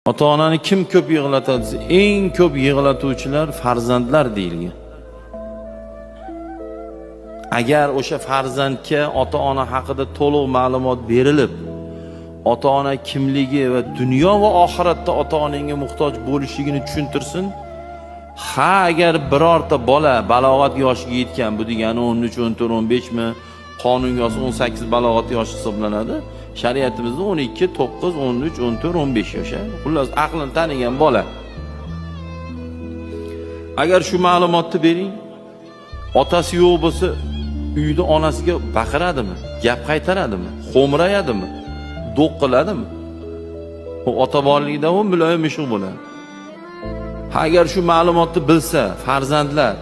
Ota onani kim ko'p yig'latadi desa, eng ko'p yig'latuvchilar farzandlar deyilgan. Agar o'sha farzandga ota ona haqida to'liq ma'lumot berilib, ota ona kimligi va dunyo va oxiratda ota onangga muhtoj bo'lishligini tushuntirsin. Ha, agar birorta bola balog'at yoshiga yetgan, bu degani 13, 14, 15 mi, qonunga asosida 18 balog'at yoshi hisoblanadi. Shariatimizda 12, 9, 13, 14, 15 yosh. Xullas, aqlini tanigan bola. Agar shu ma'lumotni bering, otasi yo'q bo'lsa, uyda onasiga baqiradimi? Gap qaytaradimi? Xo'mrayadimi? Do'q qiladimi? U ota borligida u muloyim mushuq bo'ladi. Ha, agar shu ma'lumotni bilsa, farzandlar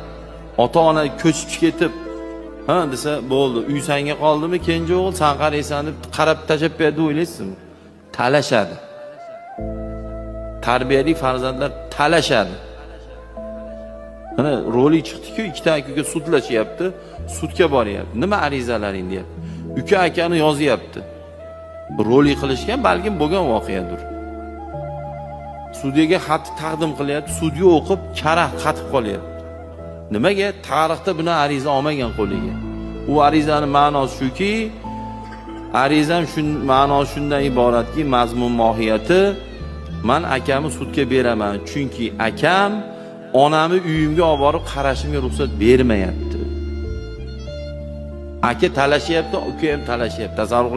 ota ona ko'chib ketib, ha desa, bo'ldi, uy sanga qoldimi, kenja o'g'il, san qaraysan deb qarab tashlab berdi o'ylaysizmi? Talashadi. Tarbiyali farzandlar talashadi. Mana rolik chiqdi-ku, ikkita aka sudlashyapti, sudga boryapti. Nima arizalaring deyapti. Uka akani yozyapti. Rolik qilishgan, balkim bo'lgan voqeadir. Sudyaga xatni taqdim qilyapti, sudya o'qib karaxt qatib qolyapti. Nimaga? Tarixda buni ariza olmagan qo'liga. U arizani ma'nosi shuki, arizam shun ma'nosi shundan iboratki, mazmun mohiyati man akamni sudga beraman, chunki akam onamni uyimga olib borib qarashimga ruxsat bermayapti. Aka talashyapti, uka ham talashyapti. Tasavvur.